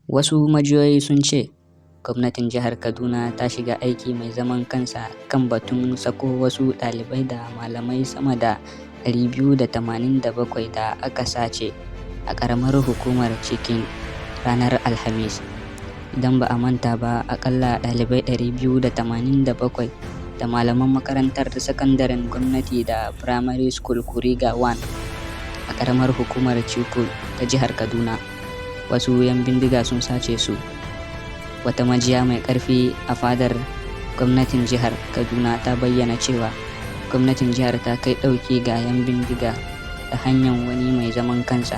Wasu majiyoyi sun ce, gwamnatin jihar Kaduna ta shiga aiki mai zaman kansa kan batun sako wasu ɗalibai da malamai sama da 287 da aka sace a ƙaramar hukumar Chikin ranar Alhamis. Idan ba a manta ba, aƙalla ɗalibai 287 da malaman makarantar sakandaren gwamnati ta Primary School Kuriga 1 a ƙaramar hukumar Chikun ta jihar Kaduna, wasu 'yan bindiga sun sace su. Wata majiya mai ƙarfi a fadar gwamnatin jihar Kaduna ta bayyana cewa gwamnatin jihar ta kai ɗauki ga 'yan bindiga ta hanyar wani mai zaman kansa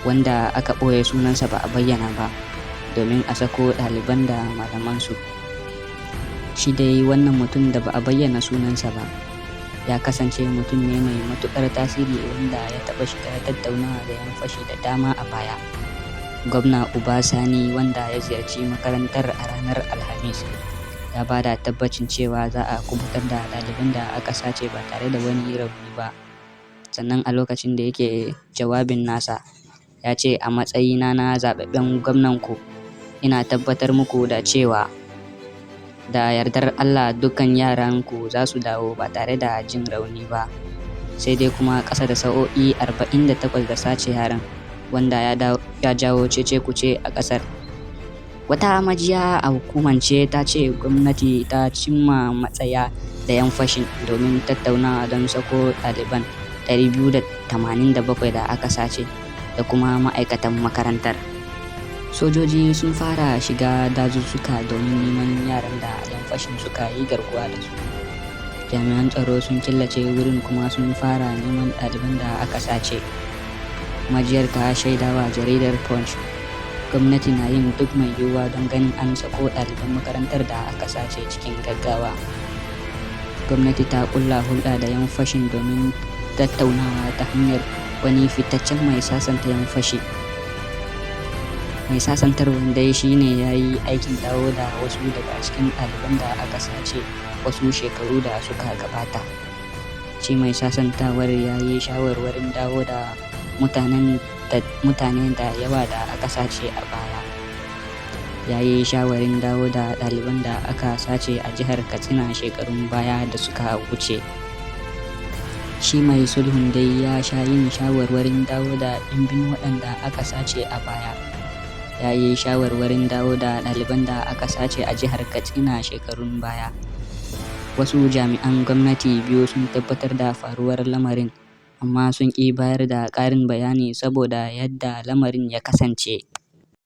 wanda aka ɓoye sunansa ba a bayyana ba domin a sako ɗaliban da malamansu. Shi dai wannan mutum da ba a bayyana sunansa ba ya kasance mutum ne mai matuƙar tasiri wanda ya taɓa shiga tattaunawa da 'yan fashi da dama a baya. Gwamna Uba Sani, wanda ya ziyarci makarantar a ranar Alhamis, ya ba da tabbacin cewa za a kuɓutar da ɗaliban da aka sace ba tare da wani rauni ba. Sannan a lokacin da yake jawabin nasa, ya ce, "A matsayina na zaɓaɓɓen gwamnanku, ina tabbatar muku da cewa da yardar Allah dukkan yaranku za su dawo ba tare da jin rauni ba." Sai dai kuma ƙasa da sa'o'i 48 da sace yaran, wanda ya jawo cece-kuce a ƙasar. Wata majiya a hukumance ta ce gwamnati ta cimma matsaya da 'yan fashin domin tattaunawa don sako ɗaliban 287 da aka sace da kuma ma'aikatan makarantar. Sojoji sun fara shiga dazuzzuka domin neman yaran da 'yan fashin suka yi garkuwa da su. Jami'an tsaro sun killace wurin kuma sun fara neman ɗaliban da aka sace. Majiyar ta shaidawa jaridar Punch, gwamnati na yin duk mai yiwuwa don ganin an sako ɗaliban makarantar da aka sace cikin gaggawa. Gwamnati ta ƙulla hulɗa da 'yan fashin domin tattaunawa ta hanyar wani fitaccen mai sasanta 'yan fashi. Mai sasantarwan dai shi ne ya yi aikin dawo da wasu daga cikin ɗaliban da aka sace wasu shekaru da suka gabata. Shi mai sasantawar ya yi shawarwarin dawo da mutane da yawa da aka sace a baya. Ya yi shawarin dawo da ɗaliban da aka sace a jihar Katsina shekarun baya da suka wuce. Shi mai sulhun dai ya sha yin shawarwarin dawo da ɗimbin waɗanda aka sace a baya. Ya yi shawarwarin dawo da ɗaliban da aka sace a jihar Katsina shekarun baya. Wasu jami'an gwamnati biyu sun tabbatar da faruwar lamarin, amma sun ƙi bayar da ƙarin bayani saboda yadda lamarin ya kasance.